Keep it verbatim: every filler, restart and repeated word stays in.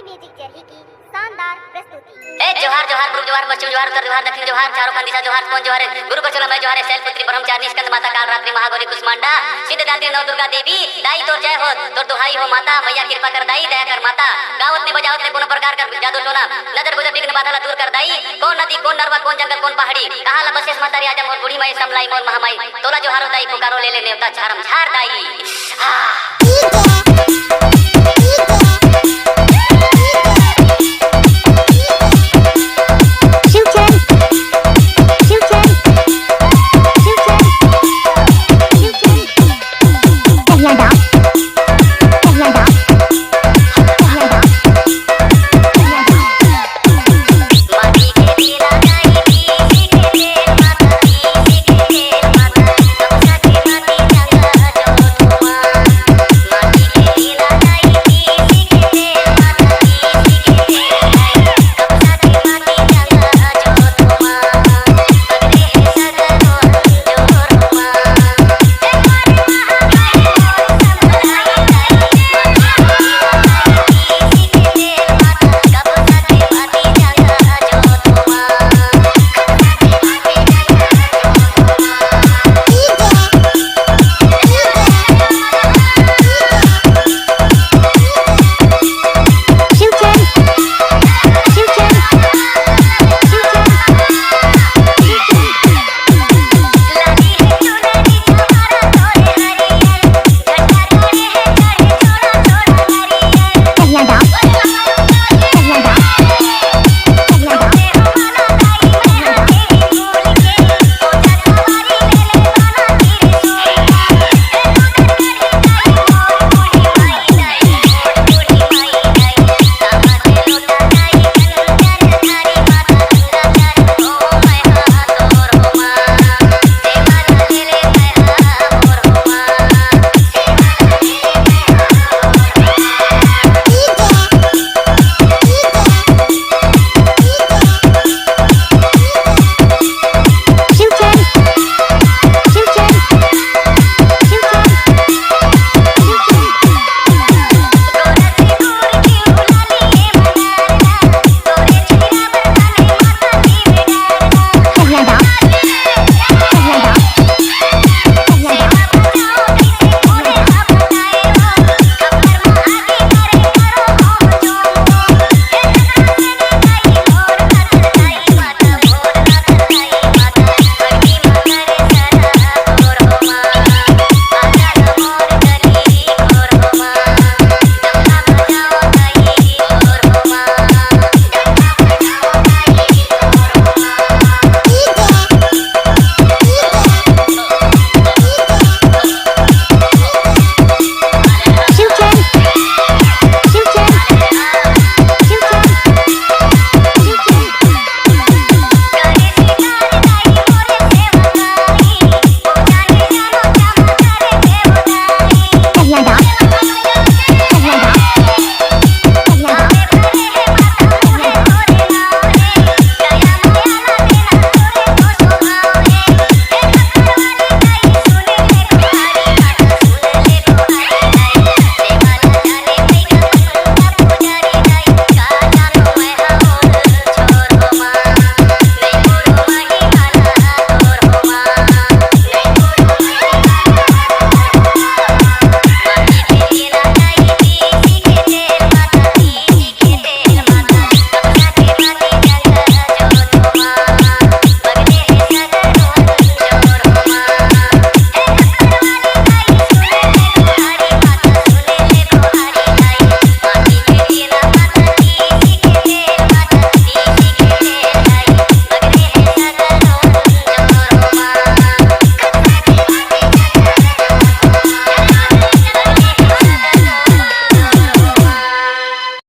Music जर्ही की शानदार प्रस्तुति। ए जोहार जोहार, पूर्व जोहार, पश्चिम जोहार, उत्तर जोहार, दक्षिण जोहार, चारों खान दिशा जोहार, कौन जोहार है? गुरु बचोला मैं जोहार है, शैलपुत्री ब्रह्मचारिणी, स्कंद माता काल रात्रि महागौरी कुष्मांडा, सिद्धिदात्री नव दुर्गा देवी, दाई तोर जय हो, तोर दुहाई हो माता, मैया कृपा कर दाई, दया कर माता, गावत ने बजावत ने कोनो प्रकार कर जादू टोना, नजर गुजर विघ्न बाधा ला दूर कर दाई, कौन नदी, कौन नरवा, कौन जंगल, कौन पहाड़ी, कहाँ ला बसेस महतारी, आजा मोर बूढ़ी माई, समलाई मोर महामाई, तोला जोहारो दाई, पुकारो ले ले नेवता, झारम झार दाई। आ।